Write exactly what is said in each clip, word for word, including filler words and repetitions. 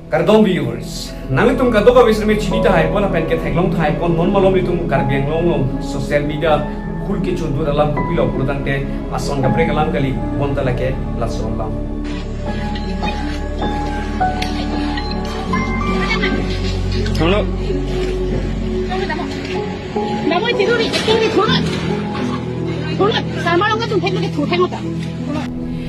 Kardom viewers, nanglitum kadokave sirme chini tahai pon lapen ke theklong tahai pon non malom itum Karbi Anglong along social media hul kechodur alam kopilo pulotangte ason kaprek alam kali bonta lake laso alam. Hello. Namu itu ri, itu ri, thurut. Thurut, sama orang tu thek lagi thurut thek mata.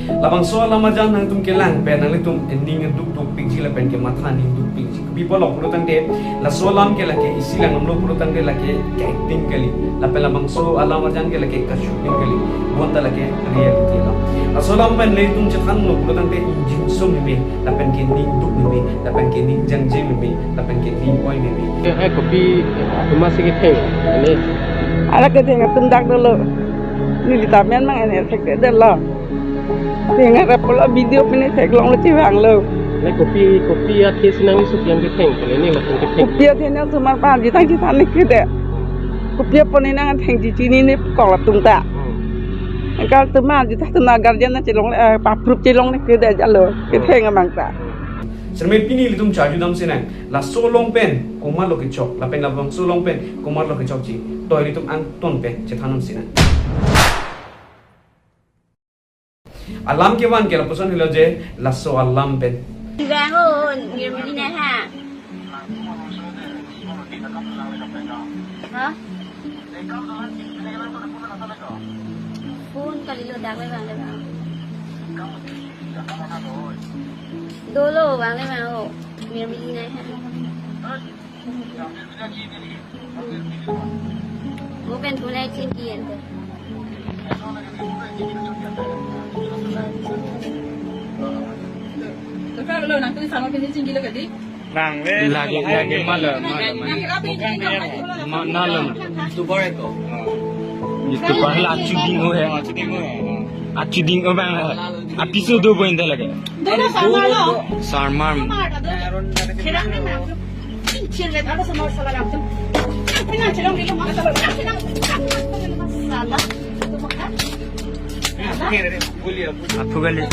Labangso alam arjan nangtum kelang pen nanglitum ening dukduk pikji lapen kematha ning duk pikji. Kopi pulo pulotangte laso alam ke lake isi lang amlo pulotangte lake ke acting kali. Lapen labangso alam arjan ke lake ka shooting kali. Bonta lake reality alam. Laso alam pen nelitum chethanlo pulotangte ingjinso meme, lapen ke ning duk meme, lapen ke ning jangje meme, lapen ke ning oi meme. Eh, eh, kopi, eh, atum si ketheng, ini. Ala ketheng atum dak dolo. Neli ta men mang ene thekthedetlo. Theng arap pulo video pini theklonglo chevanglo. Nai kopi, kopi athe si nangli supiang ketheng, kali ini langsung ketheng. Kopi athe nangtum aphan jitang jitang ni kede. Kopi aphan nangthengji chinine kok latum ta. Hmm. Angkal atum jitang atum guardian na chelong, eh, pa-proof chelong ni kede jalo. Ketheng amang ta. Sirme pini ilitum charju damsinang. Laso along pen komatlo kechok, lapen labangso along pen komatlo kechokji. To ilitum angton pen chethan damsinang. Alam kevan ke lapuson helo je laso alam pen. Bang o, Nirmali nai ha. Ha? Phone kalilo, dak le vang le vang. Dolo vang le vang o, Nirmali nai ha. Bukan tunai cingki yan tu. Tuan lo nang tu sama pini cingki lo kadi. Nang le. Lagi, lagi malam, malam. Nang kira pini cingki lo kadi. Ma-, malam. YouTuber itu. YouTuber lah, acuding ho hai. Acuding ho hai. Acuding ho bang. Episode dua bo indah lagi. Dua sama lo. Sarmar. Sama ada tu. Kira ni mah. Aphu kali.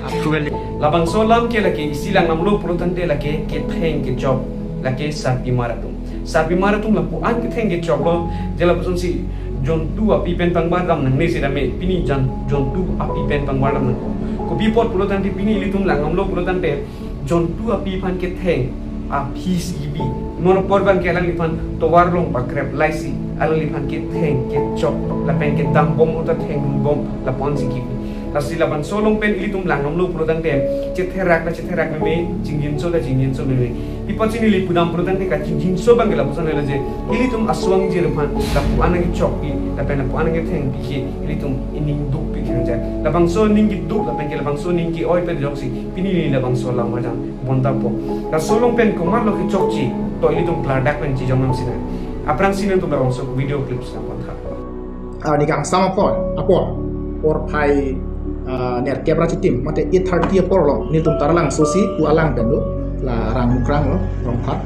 Aphu kali. Labangso alam ke lake isi lang namlo pulotangte lake ketheng kechok, lake sarpimar atum. Sarpimar atum lapu-an ketheng kechoklo, je lapuson si jontu api pen pangbar dam nangne si dame, pini jan jontu api pen pangbar dam nangkok. Kopi apot pulotangte pini ilitum lang namlo pulotangte jontu api aphan ketheng aphi si kibi. Mono apor abang ke alangliphan tovar along pakrep laisi alangliphan ketheng kechok lapen kedam bom uta thengdun bom lapu-an si kibi. Lasi labangso along pen ilitum lang namlo pulotangte chetherak ta chetherak meme, chingjinso ta chingjinso meme. Pi apot si neli pudam pulotangte kachingjinso abang ke lapuson helo je ilitum aswang jirphan lapu-an nangkechokpi lapen lapu-an nangkethengpi ke ilitum ening dukpi khengjai. Labangso ning keduk lapen ke labangso ning ke-oi pen joksi pini neli labangso alam arjan bonta po. Laso along pen komatlo kechokji, to ilitum klardak pen chijong damsinang. Aphrangsi nangtum labangso video clips nangpon tha. Ah, ni kangsam apor, apor, porphai, ah, nerkep ra chitim, mate eight thirty apor lo, nelitum Taralangso si, pu alang pen do, la Rangmukrang lo, Rongphar.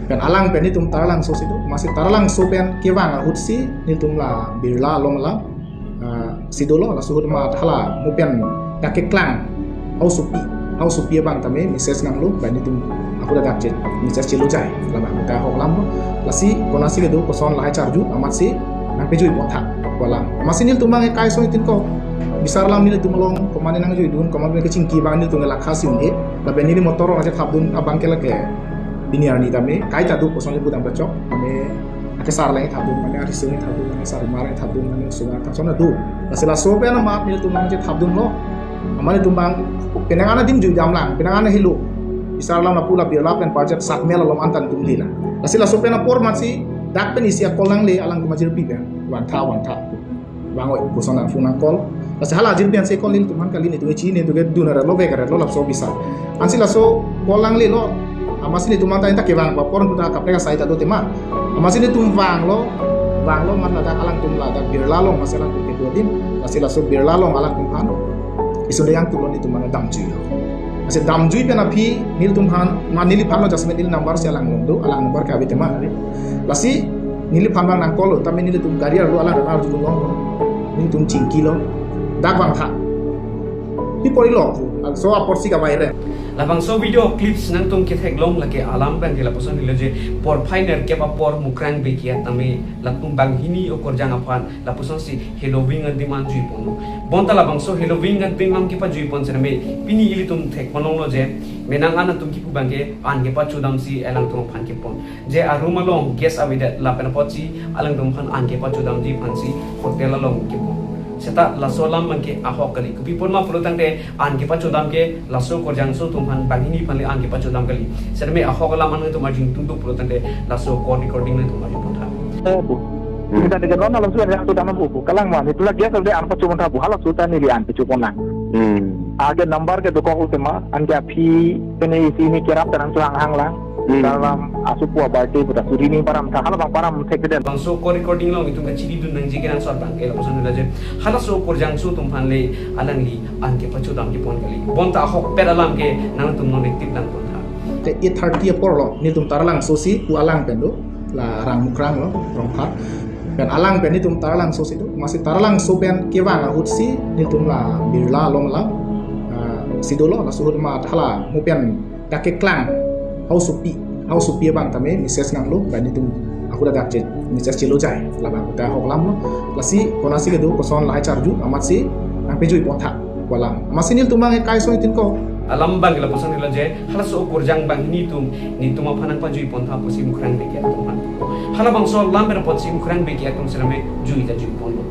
Pen alang pen nelitum Taralangso si do, amatsi Taralangso pen kevang ahut si, nelitum la Birla along alam, ah, si dolo, laso ahut amat hala mo pen dak keklang hausopi, hausopi abang tame message nanglo, ba nelitum ako dak je message chelo jai, labang ta hok lam lo. Lasi konatsi kedo koson lahai charju, amatsi nangpejui pon tha, pu alam. Amatsi nelitum abang ekai soni tin ko bisar lam nelitum along, komatne nangjuidun, komatne kechingki abang nelitum ke lakha si un-e, lapen neli motor along chethapdun abang ke lake pini arni tame kaita do koson le pudam pachok, mane akesar lang ethapdun, mane arisung ethapdun, mane sarmar ethapdun, mane sunga thapson do. Lasi laso pen amat nelitum nangchethapdunlo. Amat nelitum abang penang an adim juidam lang, penang an helo. Bisar lam lapu la Birla pen parjat Satmel along an ta nelitum lila. Lasi laso pen apor amatsi dak pen isi a-call nangle alangtum ajirpi pen. Vantha, vantha. Vang oi, koson nang phone nang call. Lasi hala ajirpi ansi call nelitum aphan kali, nelitum chini, nelitum ke dun aretlo, vek aretlo, lapuson bisar. Ansi laso call nanglelo, amatsi nelitum aphan ta anta kevang apor ta kaprek asai ta do tema. Amatsi nelitum vanglo, vanglo amat ladak alangtum ladak Birla along, amatsi alangtum kedo adim, lasi laso Birla along alangtum aphan isun dayang tulo nelitum aphan damjuilo. Lasi damjui pen aphi nelitum aphan, ma neliphan lo, just neli number si alang along do, alang number ke ave tema. Lasi neliphan abang nang call lo, tame nelitum gari arlo alang arjulong lo, nelitum chingkilo, dak vangtha. Pi porilo, so aporsi kavai re. Labangso video clips nangtum ketheklong lake alam abangke lapuson helo je porphai nerkep apor Mukrang Bey ke-at tame latum banghini okorjang aphan lapusonsi Halloween adim an juiponlo. Bonta labangso Halloween adim an kepajui pon sitame pini ilitum thekponlonglo je menang an atum kipu abangke an kepachodamsi alangtum aphan kepon. Je a-room along guest avedet lapen apotsi alangtum aphan an kepachodamji aphansi hotel along kepon. Seta laso alam abangke ahok kali. Kopi apot ma pulo tangte an kepachodam ke laso korjangso atum aphan banghini aphan le an kepachodam kali. Sitame ahok alam an nangtum arjutungduk pulo tangte laso call recording nangtum arjupontha. Oh, bu. Kita dekat mana langsung ada satu nama bu, bu. Kalang mana? Itulah guest avedet an pachopontha bu. Halaso ta neli an pachopon lang. Hmm. Ake number ke dokok utama, anke aphi pene isi ni kerap tanang chuang hang lang. Hmm. Dalam asupu abarte puta suri ni param tha, halabang param thekthedet. Bangso call recording along itum kachini dun nangji kenangsot abangke lapuson helo je halaso korjangso atum aphan le alangli an kepachodam kepon kali. Bonta ahokpet alam ke nangtum non active langpontha. Te eight thirty apor lo, nelitum Taralangso si pu alang pen do, la Rang Mukrang lo, Rongphar. Pen alang pen nelitum Taralangso si do, amatsi Taralangso pen kevang ahut si nelitum la Birla along la, ah, si dolo, laso ahut ma hala mo pen kakeklang hausopi, hausopi abang tame message nanglo, pen nelitum ahut adak che message chelo jai, labang ta ahok alam lo, lasi konatsi kedo koson lahai charju, amatsi nangpejui pontha pu alam. Amatsi nelitum abang ekai soi tin ko. Alam abangke lapuson helo je halaso okorjang banghini atum, netum aphan nangpajui pontha pusi Mukrang Bey ke-at atum aphan. Halabangso alam pen apotsi Mukrang Bey ke-at atum sitame jui ta juiponlo.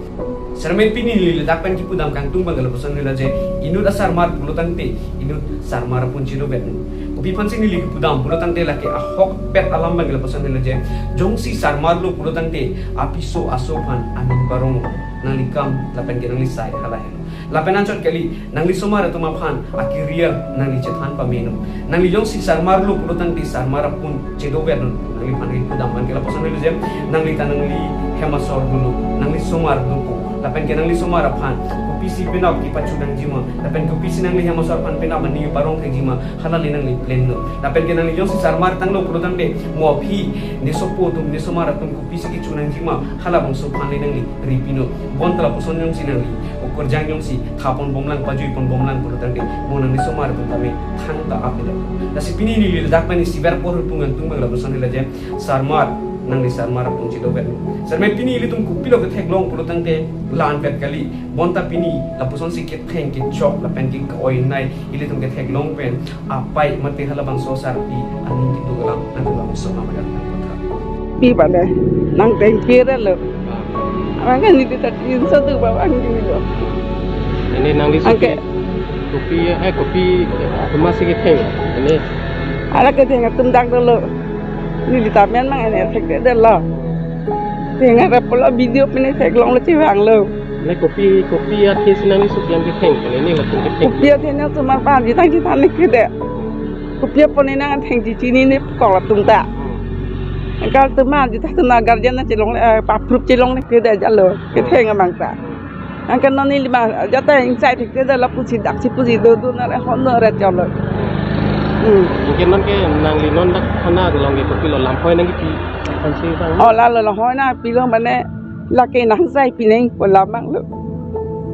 Sitame pini neli ladak pen kipudam kangtung abangke lapuson helo je inut asarmar pulo tangte inut sarmar apun chedovet. Kopi aphansi neli kipudam pulo tangte lake ahokpet alam abangke lapuson helo je jongsi sarmar lo pulo tangte apiso aso aphan aning parong, nangli kam lapen ke nangli sai hala helo. Lapen anchot kali, nangli somar atum aphan a-career nangli chethan pame non. Nangli jongsi sarmar lo pulo tangte sarmar apun chedovet non. Nangliphan kipudam abangke lapuson helo je nangli ta nangli hem asor dolo, nangli somar dopo. Lapen ke nangli somar aphan kopisi penap kepachu nangji ma, lapen kopisi nangli hem asor aphan penap aning parong thekji ma, hala le nangli plan lo. Lapen ke nangli jongsi sarmar tanglo pulo tangte mo aphi, ne sopo atum, ne somar atum kopisi kechu nangji ma, halabangso aphan le nangli ripi non. Bonta lapuson jongsi nangli okorjang jongsi thapon bomlang, pajuipon bomlang pulo tangte mo nangli somar atum tame thangta ap-et. Lasi pini neli ladak pen isiver apor hurpung kangtung abang lapuson helo je sarmar, nangli sarmar apun chedovet. Sitame pini ilitum kopilo ketheklong pulo tangte la-anvet kali. Bonta pini lapusonsi ketheng kechok lapen ke-oinai ilitum ketheklong pen apei mate halabangso asarpi aning kedo alam nangtum labangso alam adak nangpotha. Pi bane, nang tengkir lo. Abang kan itu tadi insya tu bawang dulu. Ini nangli sopi. Angke. Kopi, eh, kopi, eh, atum si ketheng. Ini. Hala ketheng atum dak dolo. Neli ta men mang ene thekthedetlo. Theng ara pulo video pine theklonglo chevanglo. Ini kopi, kopi athe si nangli sopi an ketheng. Ini latum ketheng. Kopi athe nangtum aphan jitang jitang ni kede. Kopi apot ne nangthengji chini ne kok latum ta. Angke latum an jitang tuna guardian na chelong, eh, approve chelongle kede jalo. Ketheng abang ta. Angke non neli ma jata ingsai thekthedetlo pusi daksi pusi do do na re hon no re cholo. Hmm. Angke non ke nangli non dak thana along ke kopilo lamphoi nangkepi? Kan si bang. Oh, lalo lamphoi nangpilo mane lake nangsai pineng pu alam abang lo.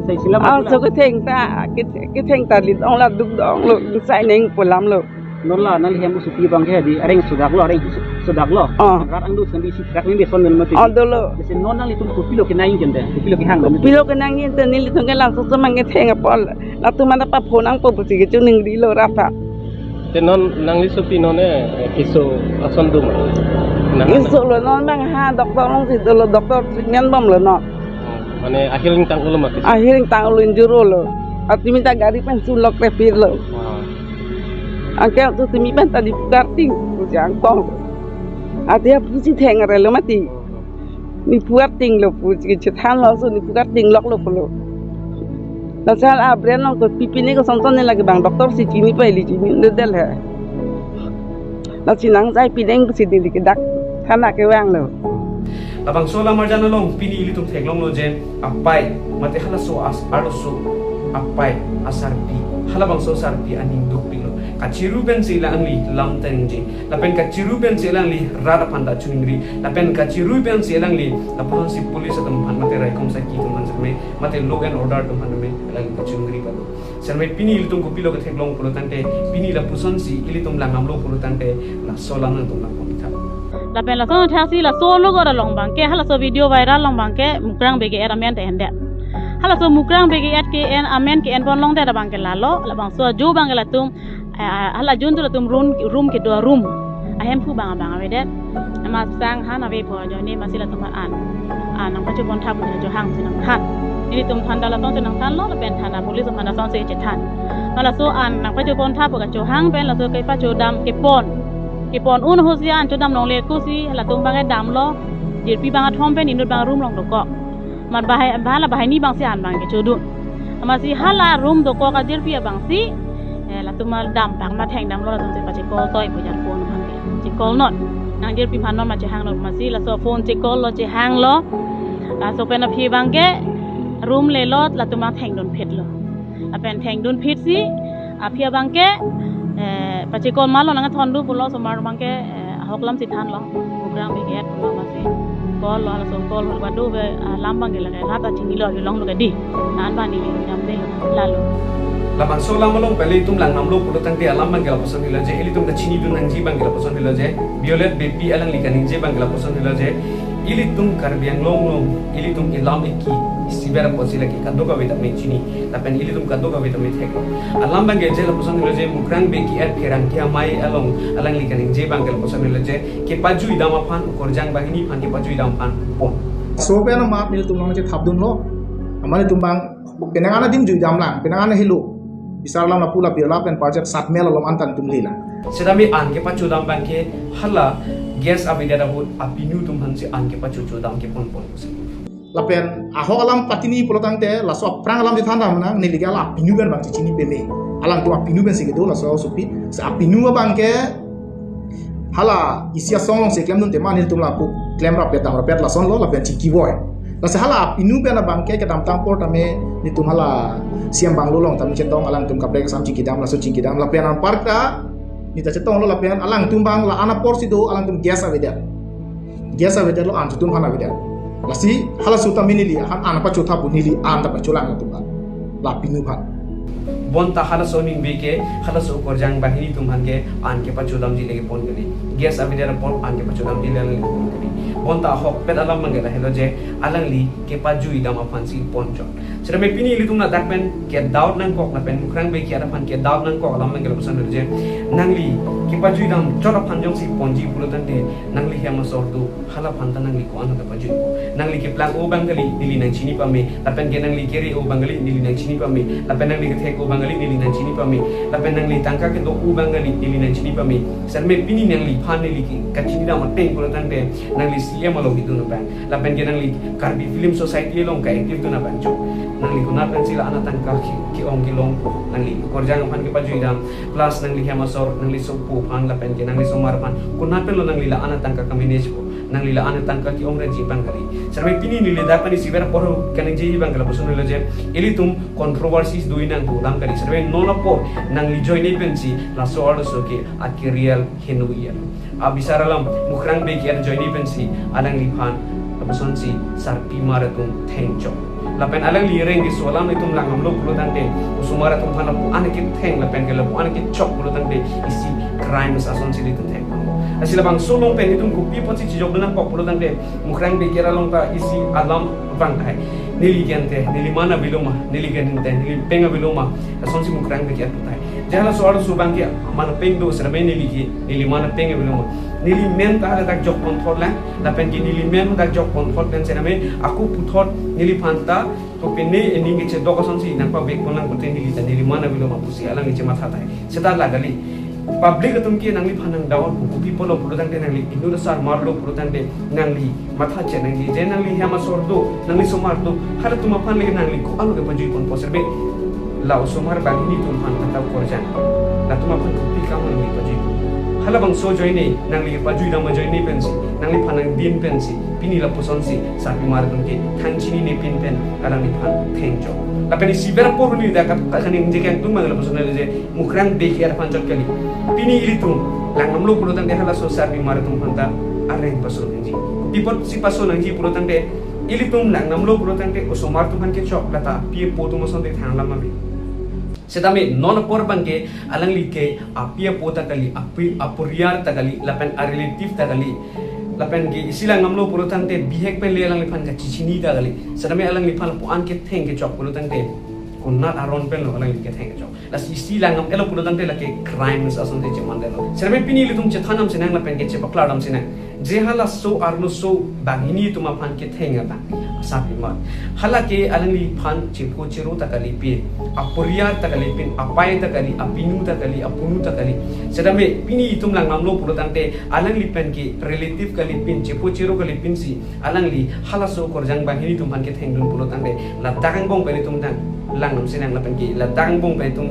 Sai sila. Ah, so ketheng ta, ketheng, ketheng ta lit ong la duk dong lo, sai neng pu alam lo. Non la nangli hem asopi abang ke di areng sodak lo, areng sodak lo. Oh. Rat angduk sandi si trak ni beson nang mati. Oh, dolo. Besi non nanglitum kopilo kenang ingkente, kopilo kehang lo. Kopilo kenang ingkente, nelitum ke langsung semang ketheng apot. Latum mana ta phone nangpo pusi kecho ningrilo rat ta. Te non nangli sopi non eh, keso ason dum. Nang keso lo non abang ha doctor alongsi dolo, doctor treatment bomlo non. Hmm, mane ahir ingtang ulo mati. Ahir ingtang ulo injuro lo. Atimi ta gari pen sulok repir lo. Wah. Angke tu timi pen ta diputar ting pusi angkong. Athe pusi theng arelo mati. Nepu arting lo pusi chethanlo, so nepu arting loklo pulo. Laso abrand along kopi pine kosonson ne lake bang doctor si chini pai ili chinidedetlo he. Lasi nangsai pineng pusi neli ke dak thana kevanglo. Labangso alam arjan along pini ilitum theklonglo je apei mate halaso as arloso apei asarpi, halabangso asarpi aning dukpiklo. Kachiru pensi alangli lam ta ningje. Lapen kachiru pensi alangli rat aphan ta chuningri. Lapen kachiru pensi alangli lapuson si police atum aphan mate raikom saki atum aphan seme mate law and order atum aphan seme alangli chuningri pado. Seme pini ilitum kopilo ketheklong pulo tangte, pini lapuson si ilitum langdamlo pulo tangte, laso alam nangtum nangpon itha. Lapen laso thasi laso logot along abangke, halaso video viral along abangke, Mukrang Bey ke-et amen te endet. Halaso Mukrang Bey ke-et ke-en amen ke-enpon longdet abangke lalo, labangso ajo abangke latum, eh, hala ajo antu latum room, room kedo room. Ahemphu abang abang avedet. Amat sang han ave po ajoine amatsi latum an. An nangpachopon tha pu ajohang si nangthan. Nelitum thanda lasonsi nangthanlo lapen thanda police thanda lasonsi chethan. Halaso an nangpachopon tha pu kachohang pen laso kepachodam kepon. Kepon un ahutsi an chodam longle pusi latum abangke damlo. Jirpi abang athom pen inut abang room along dokok. Amat bahai, bahala bahai ni abangsi an abangke chodun. Amatsi hala room dokok ajirpi abangsi, eh, latum amat dampak amat thengdamlo latumsi pachecall toi pu jar phone abangke. Checall non. Nang jirpi aphan non amat chehangnon amatsi laso phone checall lo chehanglo. Laso pen aphi abangke room lelo latum amat thengdunphitlo. Lapen thengdunphitsi aphi abangke, eh, pachecall malo nangthondun pulo osomar abangke, eh, ahok alamsi thanlo. Mukrang Bey ke-et pulo amatsi. Call lo, laso call lo badu be, ah, alam abangke lake lata chinilo along lo kedi. Nan bani ke damde lalo. Labangso alam along pele itum langdamlo pulo tangte alam abangke lapuson helo je, ilitum kachinidun nangji abangke lapuson helo je. Violet Beypi alangli kaningje abangke lapuson helo je. Ilitum Karbi Anglong along, ilitum ilam iki, isiber apotsi lake kadokave tame chini. Lapen ilitum kadokave tame thek. Alam abangke je lapuson helo je Mukrang Bey ke-et Pherangke Amei along alangli kaningje abangke lapuson helo je kepajuidam aphan, ukorjang banghini aphan kepajuidam aphan pon. Laso pen amat nelitum along chethapdunlo. Amat nelitum abang penang an adim juidam lang, penang an helo. Bisar alam lapu la birla pen parjat satmel along an tangtum lila. Setame an kepachodam abangke hala guest avedet ahut apinu atum aphansi an kepachochodam keponpon. Lapen ahok alam patini pulo tangte laso aphrang alam chethan dam nang, neli ke hala apinu pen abang chechini peme. Alangtum apinu pensi kedo laso asopi. Si apinu abangke hala isi asong alongsi klemdun tema nelitum lapu klemrap pet damrap pet lasonlo lapen chingki voi. Lasi hala apinu pen abangke kedamtang apor tame nelitum hala C M bungalow along tame chetong, alangtum kaprek asam chingkidam, laso chingkidam lapen anparta neta chetonglo lapen alangtum abang la-an aporsi do, alangtum guest avedet. Guest avedetlo, an chotum aphan avedet. Lasi halaso tame neli aphan an pachotha pu neli an ta pacholang latum aphan. La apinu aphan. Bonta halaso aning Bey ke, halaso ukorjang banghini atum aphan ke an kepachodamji le kepon kali. Guest avedet apot an kepachodamji le kepon kali. Bonta ahokpet alam abangke lahelo je alangli kepajuidam aphansi ponchot. Setame pini ilitum ladak pen kedoubt nangkok lapen Mukrang Bey ke-et aphan kedoubt nangkok alam abangke lapuson helo je, nangli kepajuidamchot aphan jongsi ponji pulo tangte nangli hem asor do, hala aphanta nangli ko-an kepajui. Nangli keplang-o abang kali, neli nangchini pame. Lapen ke nangli kere-o abang kali, neli nangchini pame. Lapen nangli kethek-o abang kali, neli nangchini pame. Lapen nangli tangka kedo-o abang kali, neli nangchini pame. Setame pini nangliphan neli ke kachinidam ateng pulo tangte nangli C M along hidun abang. Lapen ke nangli Karbi Film Society along ka-active dun abang chok. Nangli konat pensi la-an atangka ke, ke-ong kelong, nangli ukorjang aphan kepajuidam, plus nangli hem asor, nangli sopo aphan, lapen ke nangli osomar aphan, konat penlo nangli la-an atangka ka-manage po, nangli la-an atangka ke-ong renji abang kali. Setame pini neli dak pen isiber apor kaningjeji abangke lapuson helo je, ilitum controversies do-i nangpo alam kali. Setame non apor nangli ajoine pensi laso arloso ke a-career heno-i alam. Abisar alam Mukrang Bey ke-et ajoine pensi alangliphan lapusonsi sarpimar atum thengchok. Lapen alangli reng di so alam itum langdamlo pulo tangte, osomar atum aphan lapu-an ketheng lapen ke lapu-an kechok pulo tangte isi crimes asonsi ilitum thek. Lasi labangso along pen itum kopi apotsi chijokdun nangkok pulo tangte, Mukrang Bey ke-et along ta isi alam vang tahai. Neli ke ante, neli man avelo ma, neli ke ante, neli peng avelo ma, lasonsi Mukrang Bey ke-et pu tahai. Je halaso arloso abangke man apeng do, setame neli ke, neli man apeng avelo ma. Neli men ta hadak jokponthot lang, lapen ke neli men hadak jokponthot pen setame ako puthot neliphan ta to pine ening kechedok asonsi nangpavekpon lang pute neli ta neli man avelo ma pusi alangli chematha tahai. Seta la kali. Public atum ke nangliphan nang-doubt po, kopi apotlo pulo tangte nangli inut asar marlo pulo tangte nangli matha chet nangji, je nangli hem asor do, nangli osomar do, halatum aphan le nangli ko-an kepajuiponpo, setame la osomar banghini atum aphan kata ukorjang, latum aphan kopi akam nangli pajuiponpo? Halabangso ajoine, nangli kepajuidam ajoine pensi, nangliphan nangdin pensi pini lapusonsi sarpimar atum ke thang chinine pin pen alangliphan thengchok. Lapen isiber apor hini dak kat kaningje kangtung abang lapuson helo je Mukrang Bey ke-et aphan chot kali. Pini ilitum langdamlo pulo tangte halaso sarpimar atum aphanta areng paso nangji. Kopi apotsi paso nangji pulo tangte, ilitum langdamlo pulo tangte osomar atum aphan kechok, lata pi apo atum asonte thang alam ave. Setame non apor abang ke alangli ke api apo ta kali, api aporiar ta kali, lapen a relative ta kali. Lapen ke isi langdamlo pulo tangte bihek pen le alangliphan kachechini ta kali. Setame alangliphan lapu-an ketheng kechok pulo tangte konat aron pen lo alangli ketheng kechok. Lasi isi langdam-etlo pulo tangte lake crimes asonte chemandetlo. Setame pini ilitum chethan damsinang lapen ke chepaklar damsinang. Je halaso arloso banghini atum aphan ketheng abang asap imat. Hala ke alangliphan chepho chero ta kalipin, aporiar ta kalipin, apai ta kali, apinu ta kali, apunu ta kali. Setame pini itum langdamlo pulo tangte alangli pen ke relative kalipin, chepho chero kalipin si alangli halaso korjang banghini atum aphan kethengdun pulo tangte ladak angbong pen itum dang langdamsinang lapen ke ladak angbong pen itum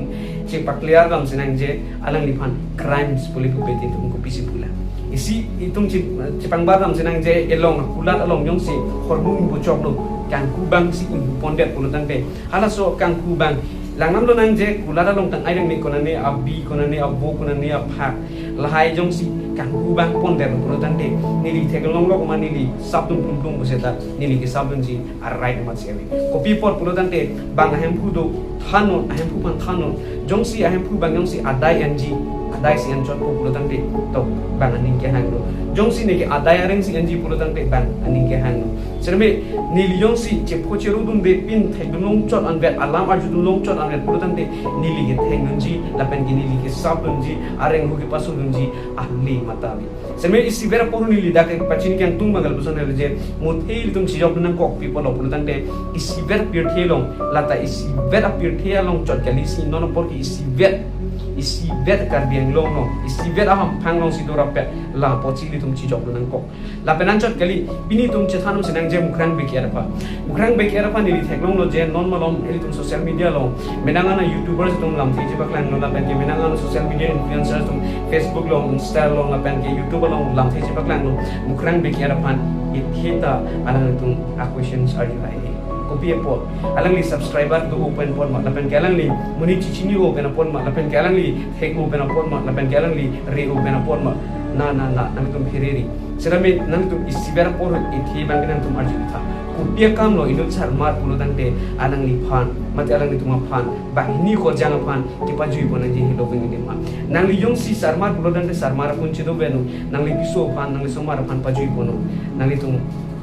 chepaklar damsinang je alangliphan crimes pu le pupe te itum kopisi pulang. Isi itum che-, chepangbar damsinang je elong kulat along jongsi hormu ingpu choklo, kangku abang si ingpu pondet pulo tangte halaso kangku abang langdamlonang je kulat along tang aireng ne konane abi, konane abo, konane aphak, lahai jongsi kangku abang pondetlo pulo tangte neli theklonglo koma neli sapdun plum plum pu seta neli kesapdunji a-right amat si ave. Kopi apot pulo tangte bang ahemphu do thannon, ahemphu aphan thannon. Jongsi ahemphu abang jongsi adai enji, adai si enchotpo pulo tangte to bang aning kehanglo. Jongsi neke adai areng si enji pulo tangte bang aning kehanglo. Setame neli jongsi chepho chero dunde pin thekdun longchot anvet, alam arjudun longchot anvet pulo tangte neli kethengdunji lapen ke neli kesapdunji, areng hu kepasodunji ale mata ave. Setame isivet apor neli dak kepachini kangtung abang ke lapuson le je, muthe ilitum chijokdun nangkok, kopi apotlo pulo tangte isivet apirthe along, lata isivet apirthe along chot kali si non apor ke isivet, isivet Karbi Anglong along, isivet ahamphang along si dorapet la apotsi ilitum chijokdun nangkok. Lapen anchot kali, pini itum chethan damsinang je Mukrang Bey Kher aphan. Mukrang Bey Kher aphan neli theklonglo je non malom ilitum social media along menang ana YouTubers atum lamthe chepaklanglo lapen ke menang ana social media influencers atum Facebook along, Insta along lapen ke YouTube along lamthe chepaklanglo. Mukrang Bey Kher aphan ithe ta alangtum a-questions arju hai. Kopi apot? Alangli subscriber do-o pen apot ma, lapen ke alangli monit chechini-o pen apot ma, lapen ke alangli thek-o pen apot ma, lapen ke alangli re-o pen apot ma? Na, na, na, nangtum pherere. Setame nangtum isivet apor ithe abang ke nangtum arjutha. Kopi akamlo inut sarmar pulo tangte alangliphan, mate alanglitum aphan banghini korjang aphan kepajui pon nangji helo bang ini ma. Nangli jongsi sarmar pulo tangte sarmar apun chedo beno, nangli piso aphan, nangli somar aphan pajui ponnon. Nanglitum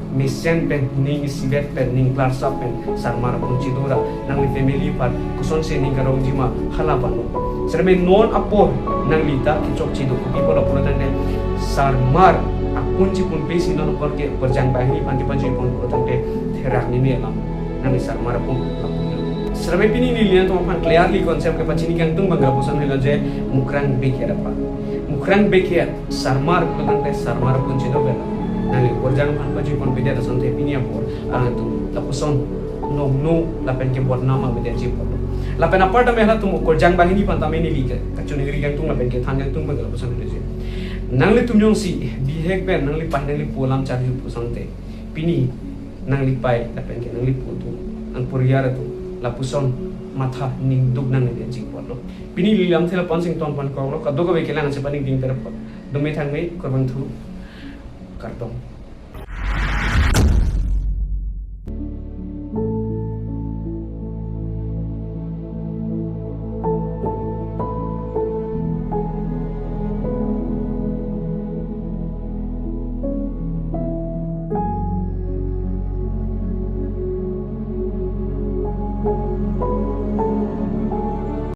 mesen pen ning isivet pen ning klarsap pen sarmar apun chedo ra nangli family aphan kosonsi ning karongji ma hala vanlo. Setame non apor nangli ta kechok chedo, kopi apotlo pulo tangte sarmar apun chipunpe si non apor ke korjang banghini aphan kepajui pon pulo tangte therak ni me alam nangli sarmar apun. Setame pini neli nangtum aphan clearly concept kepachini kangtung abang ke lapuson helo je Mukrang Bey Kher aphan. Mukrang Bey Kher sarmar pulo tangte sarmar apun chedo bela. Nangli korjang aphan pajui ponpedet asonte pini apor alangtum lapuson nongno lapen ke bodnam avedetji apotlo. Lapen apar tame halatum korjang banghini aphan tame neli ke kachiningri kangtung lapen kethan kangtung abang ke lapuson helo je, nanglitum jongsi bihek pen nangli pei nangli po alam charju pu asonte pini nangli pei lapen ke nangli po atum, nang poriar atum lapuson matha ningduk nangvedetji apotlo. Pini neli lamthe lapu-an si ingtonpon koklo, kadokave kelang chepaningding ter apot. Dome thangme, kurvangthu, kardom.